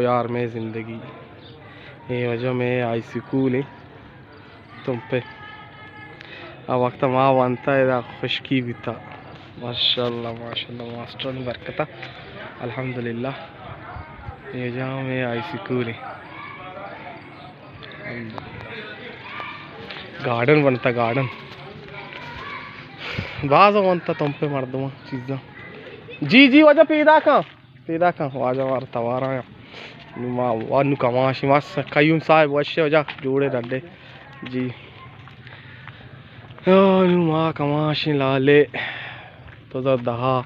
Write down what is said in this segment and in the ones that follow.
یار مئے زندگی، اے واجہ مئے ہائی سکول ایں تمپ ءَ۔ آ وقت ما وانتا ادا خشکی بیتا۔ ماشاءاللہ، ماشاءاللہ، ماسٹرانی برکتا، الحمدللہ۔ اے واجہ مئے ہائی سکول ایں۔ گارڈن بنتا، گارڈن۔ باز وانتا تمپ ءَ مردماں چیزاں۔ جی، جی، واجہ پیدا کن۔ پیدا کن، واجہ مارا توار آیا۔ نوں ما، وا نوں کماشیں، ما س-، قیوم صاحب وشے واجہ جوڑے ڈڈے۔ جی۔ آ، نوں ما کماشیں لالے۔ دو ہزار دہ ءَ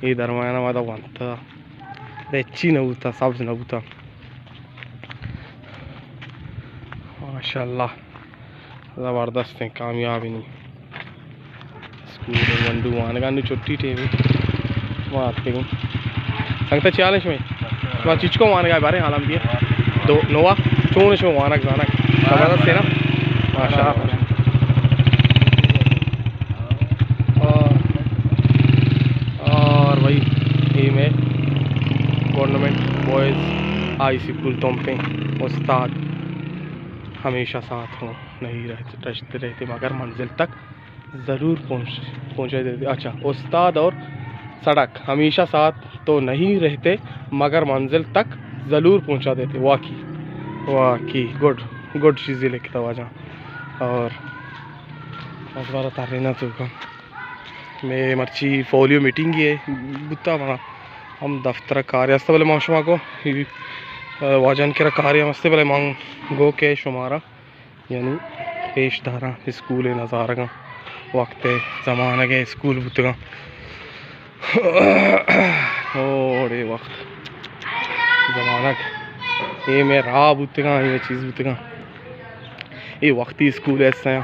اے درمیان ءَ ما دا ونت۔ دے چی نہ بوتا، سبز نہ بوتا۔ ماشاءاللہ۔ زبردستیں کامیابی نی۔ اسکول ءَ گونڈو وانگا نوں چھٹی ٹیم ایں۔ ما اتکگیں۔ سنگتا چی حال ایں شمئے؟ شما چیچکو وانگا بارے حالم دیے۔ دو نوا چون شما وانگ زانگ؟ زبردست ایں نا؟ ماشاءاللہ۔ اور، اور بھائی، اے مئے گورنمنٹ بوائز ہائی سکول تمپ ایں استاد۔ ہمیشہ ساتھ ہوں، نہیں رہتے، رہتے، رہتے مگر منزل تک ضرور پہنچ، پہنچا دیتے۔ اچھا، استاد اور سڑک ہمیشہ ساتھ تو نہیں رہتے مگر منزل تک ضرور پہنچا دیتے۔ واقعی، واقعی، گڈ، گڈ چیزے لکھتا واجہ۔ اور بس بارا ترینہ تو کا۔ مئے مرچی فولیو میٹنگے بوتا، منا ہم دفتر کارے است، بلے ما شما کو، واجہانی کرا کارے ہم است، بلے من گو کہ شمارا یعنی پیش داراں اسکول ءِ نظارگاں، وقت ءِ زمانگ ءِ اسکول بوتگاں۔ اوڑے وقت زمانگ، اے مئے راہ بوتگاں، اے مئے چیز بوتگاں۔ اے وقتی اسکول ءِ حصہ آں۔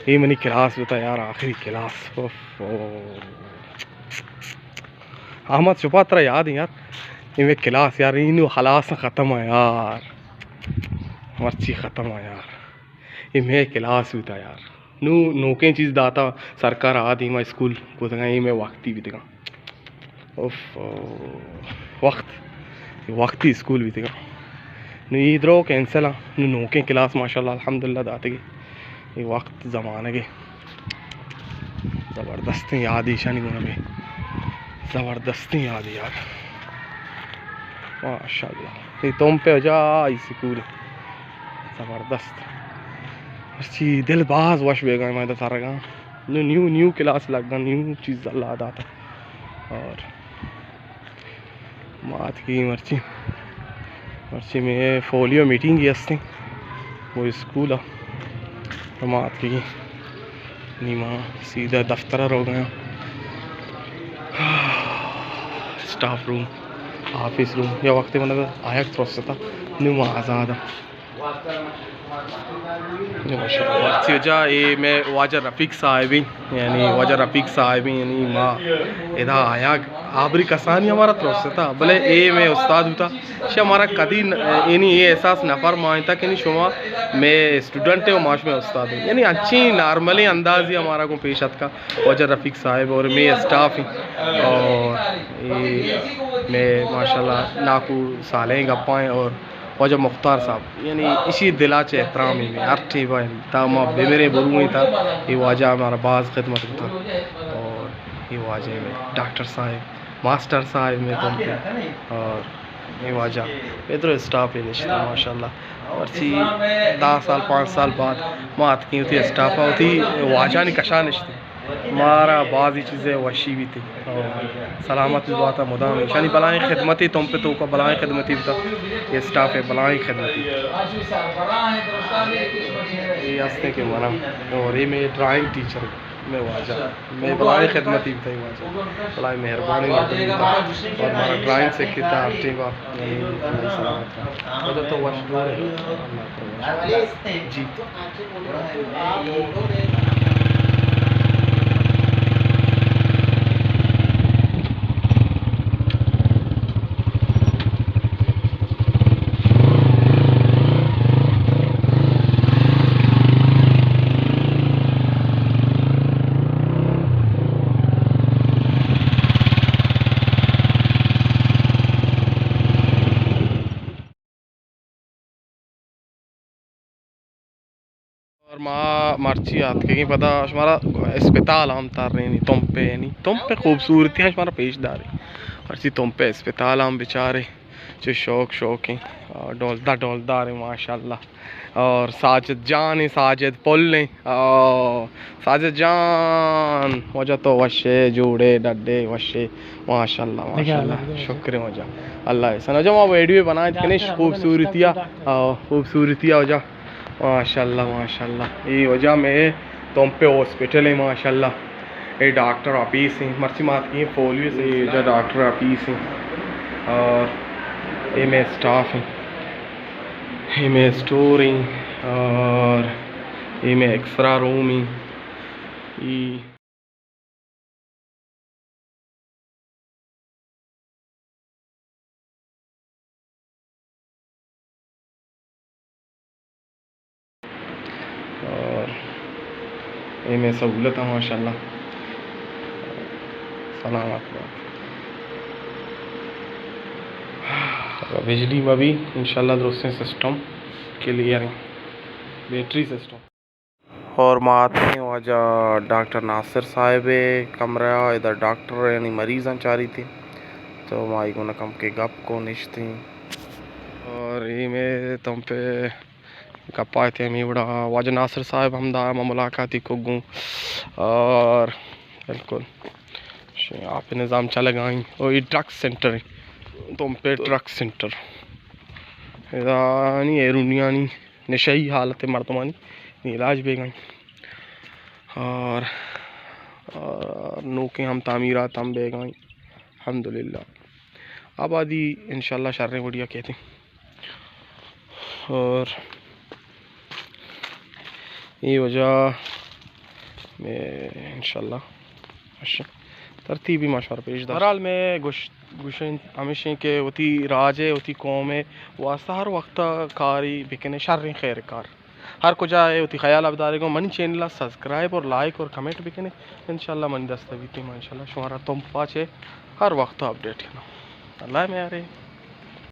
اے منی کلاس بوتا یار، آخری کلاس۔ اوف، اوف۔ احمد شپا ترا یاد ایں یار؟ اے مئے کلاس یار، اے نوں خلاص ختم ایں یار۔ مرچی ختم ایں یار۔ اے مئے کلاس بوتا یار۔ نوں نوکیں چیز داتا سرکار، آ دیما اسکول کتگاں، اے مئے وقتی بیتگاں۔ اوف، وقت، وقتی اسکول بیتگاں۔ نوں اے درو کینسل آں۔ نوں نوکیں کلاس ماشاءاللہ الحمدللہ داتگی۔ اے وقت زمانگے زبردستیں یاد ایشانی گونا بے۔ زبردستیں یاد یار۔ ماشاءاللہ۔ اے تمپ ءِ جاہ ہائی سکول۔ زبردست۔ مرچی دل باز وش بیگا ایں ما ادا ترگاں۔ نوں نیو، نیو کلاس لگا، نیو چیز اللہ داتا۔ اور ما اتکگیں مرچی، مرچی مئے فولیو میٹنگے استیں، وہ اسکول ءَ۔ ما اتکگیں، نی ما سیدھا دفتر ءَ روگ ءَ آں۔ اسٹاف روم، آفس روم، یا وقتے من آیگ ترستا، نوں ما آزاد آں۔ مرچی جا اے مئے واجہ رفیق صاحب ایں، یعنی واجہ رفیق صاحب ایں، یعنی ما ادا آیگ آبری کسانی ہمارا ترستا، بلے اے مئے استاد بوتا، شہ ہمارا کدی ن-، یعنی اے احساس نہ فرمائینتا کہ یعنی شما مئے اسٹوڈنٹ ایں و ما شمئے استاد ایں، یعنی انچیں نارملیں اندازی ہمارا گوں پیش اتکا واجہ رفیق صاحب اور مئے اسٹاف ایں اور اے مئے ماشاءاللہ ناکو صالحیں گپا ایں اور واجہ مختار صاحب، یعنی ایشی دلا چہ احترام ایں، ہر ٹیبا ایں، تا ما بمریں برویں تا اے واجہ ہمارا باز خدمت کتا۔ اور اے واجہ مئے ڈاکٹر صاحب، ماسٹر صاحب مئے تمپ ایں، اور اے واجہ ادرو اسٹاف ایں نشتہ ماشاءاللہ۔ مرچی دہ سال، پانچ سال بعد ما اتکیں وتی اسٹاف ءَ، وتی واجہانی کشا نشتیں۔ مارا بازی چیزے وشی بیتی۔ اور سلامت بات مدام۔ ایشانی بلائیں خدمتی، تمپ ءِ توکا بلائیں خدمتی بوتا۔ اے اسٹاف ءِ بلائیں خدمتی۔ اے ہستے کہ منا۔ اور اے مئے ڈرائنگ ٹیچر، مئے واجہ۔ مئے بلائیں خدمتی بوتا اے واجہ۔ بلائیں مہربانی مردم بوتا۔ اور مارا ڈرائنگ سکھتا ہر ٹیم ءَ۔ اے اللہ سلامت۔ واجہ تو وش دور ئے۔ اللہ تو وش۔ جی۔ ما مرچی آتکگیں، پدا شمارا اسپتال ہم ترینی، تمپے یعنی تمپے خوبصورتی ہم شمارا پیش داری۔ مرچی تمپے اسپتال ہم بچارے، چو شوق شوقیں، آ، ڈولدار ڈولدار ہیں ماشاءاللہ۔ اور ساجد جان ہیں، ساجد پل ہیں۔ آ، ساجد جان، واجہ تو وشے، جوڑے، ڈڈے، وشے، ماشاءاللہ، ماشاءاللہ۔ شکر ہے واجہ، اللہ احسن۔ واجہ ما ویڈیو بنائیں کنش خوبصورتی آ، آ، خوبصورتی آ واجہ۔ ماشاءاللہ، ماشاءاللہ۔ اے واجہ مئے تمپے ہاسپٹل ہیں ماشاءاللہ۔ اے ڈاکٹر آفیس ہیں، مرچی مات کی پولیو سے۔ اے واجہ ڈاکٹر آفیس ہیں اور اے مئے اسٹاف ہیں، اے مئے اسٹور ہیں اور اے مئے ایکسرا روم ہیں۔ اے اور اے مئے سہولت ہے ماشاءاللہ۔ سلامت بات۔ بجلی ما بھی انشاءاللہ درستیں سسٹم کلیئر ہیں، بیٹری سسٹم۔ اور ما آتکیں واجہ ڈاکٹر ناصر صاحب ءِ کمرہ ءَ، ادا ڈاکٹر یعنی مریضاں چاریت، تو ما آئی گونا کم کہ گپ کو نشتیں۔ اور اے مئے تمپے گپا اتیں ہمے وڑا، واجہ ناصر صاحب ہم دا ما ملاقاتی کو گوں۔ اور بالکل آپ نظام چلگائیں۔ او اے ڈرگ سینٹر ہیں، تمپے ڈرگ سینٹر۔ ادا نی ہیرونیانی نشئی حالت مردمانی علاج بیگائیں۔ اور، اور نوکیں ہم تعمیرات ہم بیگائیں۔ الحمدللہ۔ آبادی انشاءاللہ شریں وڑیا کیتیں۔ اور اے واجہ مئے انشاءاللہ اش ترتیبی ما شمارا پیش داشت۔ بہرحال مئے گوش-، گوشن ہمیش ایں کہ وتی راج ءَ، وتی قوم ءِ واسطہ ہر وقت کاری بکنے، شریں خیر کار۔ ہر کجا ءَ وتی خیال ءَ بدارے گوں، منی چینل ءَ سبسکرائب اور لائک اور کمنٹ بکنے۔ انشاءاللہ منی دست ءَ بیتیں، ما انشاءاللہ شمارا تمپ ءَ چہ ہر وقت اپڈیٹ کناں۔ اللہ ءِ میارے۔